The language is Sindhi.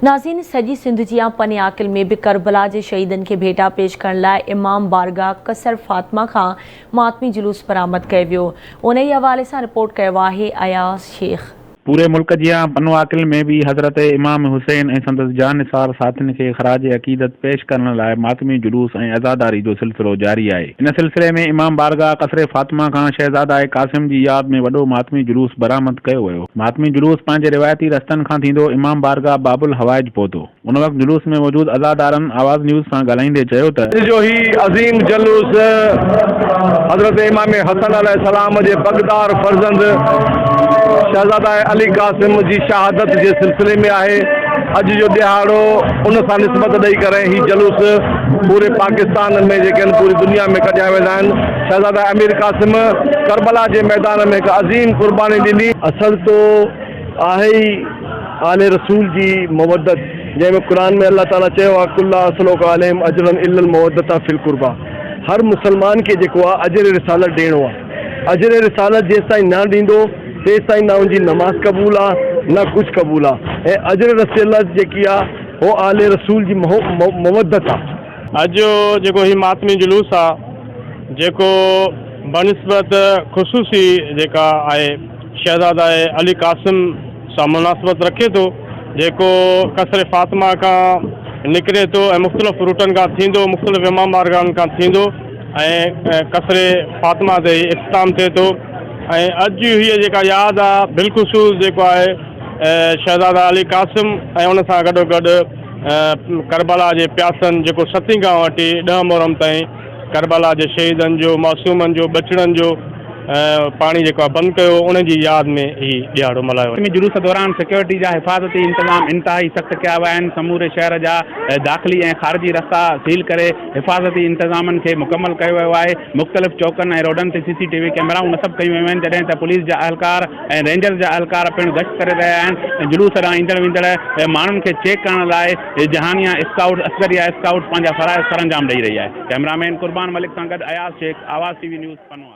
ناظرين سڄي سنڌ جيان پني عاقل ۾ به ڪربلا جي شهيدن کي ڀيٽا پيش ڪرڻ لاء امام بارگاهه قصر فاطمه کان ماتمي جلوس برآمد ڪيو ويو انهي حوالي سان رپورٽ ڪيو آهي اياز شيخ. پوري ملڪ جيان پنوعاقل ۾ به حضرت امام حسين ۽ سندس جانثار ساٿين کي خراج عقيدت پيش ڪرڻ لاء ماتمي جلوس ۽ عزاداري جو سلسلو جاري آهي. ان سلسلي ۾ امام بارگاهه قصر فاطمه کان شهزاده قاسم جي ياد ۾ وڏو ماتمي جلوس برآمد ڪيو ويو. ماتمي جلوس پنهنجي روايتي رستن کان ٿيندو امام بارگاهه باب الحوائج پهتو. ان وقت جلوس ۾ موجود عزادارن آواز نيوز سان ڳالهائيندي چيو ته. اڄ جو هي عظيم جلوس حضرت امام حسن عليه السلام جي پڳدار فرزند شهزاده علي قاسم جي شهادت جي سلسلي ۾ آهي. اڄ جو ڏهاڙو ان سان نسبت ڏئي ڪري هي جلوس پوري پاڪستان ۾ جيڪي آهن پوري دنيا ۾ ڪڍيا ويندا آهن. شهزاده امير قاسم ڪربلا جي ميدان ۾ هڪ عظيم قرباني ڏني. اصل تو آهي ئي آل رسول جي مودت جنهن ۾ قرآن ۾ الله تعالي چيو آهي قل لا اسلڪ عليهم اجرا الا المودة في القربي هر مسلمان کي جيڪو آهي اجر رسالت ڏيڻو آهي اجر رسالت جيستائين نه ڏيندو تيستائين نه ان جي نماز قبول آهي نه ڪجهه قبول آهي ۽ اجر رسالت جيڪي آهي هو آل رسول جي مودت آهي. اڄ جو جيڪو هي ماتمي جلوس آ جيڪو بنسبت خصوصي جيڪا آهي شهزاده علي قاسم سان مناسبت رکي ٿو جيڪو قصر فاطمه کان نڪري ٿو ۽ مختلف روٽن کان ٿيندو مختلف امام بارگاهن کان ٿيندو ۽ قصر فاطمه تي اختتام ٿئي ٿو ۽ اڄ هيء جيڪا ياد آ بالخصوص جيڪو آهي شهزاده علي قاسم ۽ ان سان گڏو گڏ ڪربلا جي پياسن جيڪو ستين کان وٺي ڏهه محرم تائين ڪربلا جي شهيدن جو معصومن جو ٻچڙن جو پاڻي جيڪو آهي بند ڪيو انهن جي ياد ۾ هي ڏهاڙو ملهايو وڃي. جلوس دوران سيڪيورٽي جا حفاظتي انتظام انتهائي سخت ڪيا ويا آهن، سموري شهر جا داخلي ۽ خارجي رستا سيل ڪري حفاظتي انتظامن کي مڪمل ڪيو ويو آهي، مختلف چوڪن ۽ روڊن تي سي سي ٽي وي ڪئميرائون نصب ڪيون ويون آهن، جڏهن ته پوليس جا اهلڪار ۽ رينجرز جا اهلڪار پڻ گشت ڪري رهيا آهن ۽ جلوس ڏانهن ايندڙ ويندڙ ماڻهن کي چيڪ ڪرڻ لاء جهانيا اسڪائوٽس عسڪريا اسڪائوٽس پنهنجا فرائض سرانجام ڏئي رهي آهي. ڪئميرا مين قربان ملڪ سان گڏ Ayaz Shaikh, Awaz T V news, Pano.